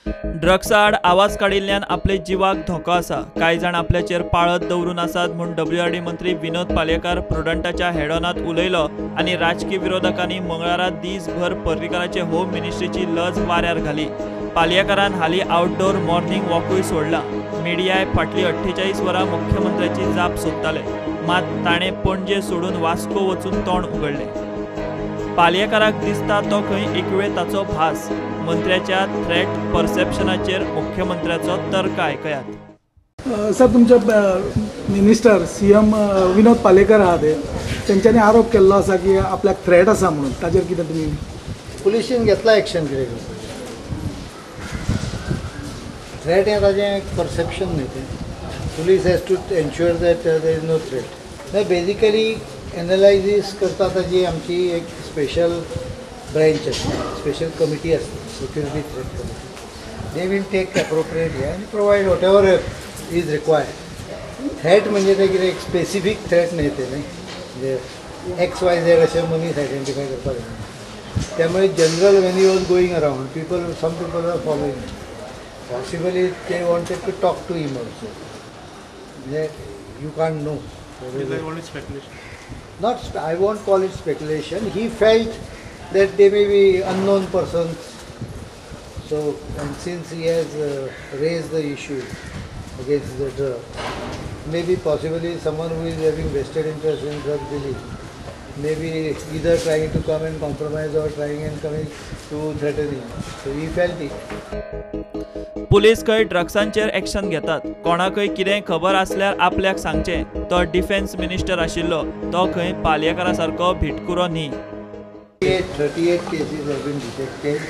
ड्रग्सा आड आवाज काडिल्ल्यान आपले जिवाक धोको आसा, कांय जाण आपल्याचेर पाळत दवरून आसात म्हूण डब्ल्यूआरडी मंत्री विनोद पालयेकार प्रुडंटाच्या हेडॉनांत उलयलो आनी राजकी विरोधकांनी मंगळारा दीसभर पर्रीकाराचे होम मिनिस्ट्रीची लज वाऱ्यार घाली. पालयेकारान हालीं आउटडोर मॉर्निंग वॉकूय सोडला. मिडियाय फाटलीं 48 वरां मुख्यमंत्र्याची जाप सोदताले, मात ताणें पणजे सोडून वास्को वचून तोंड उगडलें. पालयेकाराक दिसता तो खंय एक वेळ ताचो भास. मंत्र्याच्या थ्रेट परसेप्शनाचेर मुख्यमंत्र्याचो तर्क आयकयात. सर, तुमचे मिनिस्टर सीएम विनोद पालयेकर आहा ते तेंच्यांनी आरोप केल्लो आसा की आपल्याक थ्रेट आसा म्हणून, ताचेर कितें तुमी? पुलिशेन घेतला एक्शन कितें करपाचें. थ्रेट हें ताजें परसेप्शन न्हय तें. Police has to ensure that there is no threat. नाही, बेजिकली एनालायजीस करता ताजी आमची एक स्पेशल ब्रँच आसता, स्पेशल कमिटी आसता, security threat committee. They will take appropriate हे आनी provide whatever is required. Threat म्हणजे ते कितें एक स्पेसिफीक थ्रेट न्हय तें, न्हय म्हणजे एक्स वाय झेड अशें मनीस आयडेंटिफाय करपाक जायना. त्यामुळे general when you was going around people, some people are following, possibly they wanted to talk to him also. म्हणजे you can't know. Not, I won't call it speculation. He felt that they may be unknown persons. So, and since he has raised the issue against the drug, maybe possibly someone who is having vested interest in drug dealing, maybe either trying to come and compromise or trying and coming to threaten him. So he felt it. Police खंय ड्रग्सांचेर action घेतात, कोणाकय कितें खबर आसल्यार आपल्याक सांगचें. तो defence minister आशिल्लो, तो खंय पालयेकारा सारको भिटकुरो न्ही. 38 cases have been detected.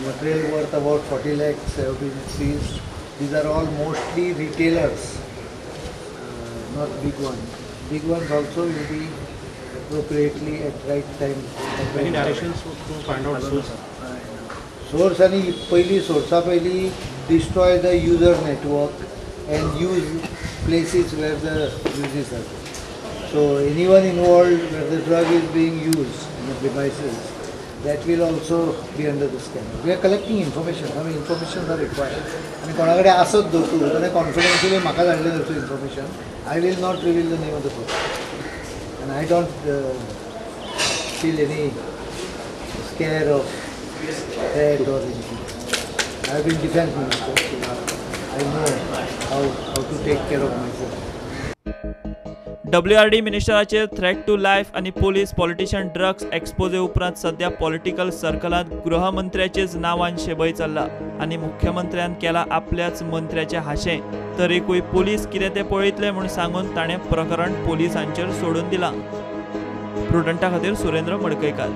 Material worth about 40 lakhs have been seized. These are all mostly retailers, not big ones. Big ones also will be appropriately at right time. Any directions to find out source? Source आणि पहिली सोर्सा पहिली destroy the user network and use places where the uses are. So anyone involved where the drug is being used in the devices, that will also be under the scanner. We are collecting information. I mean, information are required. आनी कोणा कडेन आसत धरतू ताणें confidentially म्हाका धाडलें धरतू information, I will not reveal the name of the person. And I don't feel any scare of threat or anything. I have been defense minister, so I know how to take care of myself. WRD मिनिस्टराचेर threat to life आनी police politician drugs exposé उपरांत सध्या political सर्कलांत गृहमंत्र्याचेच नांवान शेबय चल्ला आनी मुख्यमंत्र्यान केला आपल्याच मंत्र्याचें हाशें. तरीकूय पुलीस कितें तें पळयतले म्हूण सांगून ताणें प्रकरण पुलिसांचेर सोडून दिलां. प्रुडंटा खातीर सुरेंद्र मडकयकार.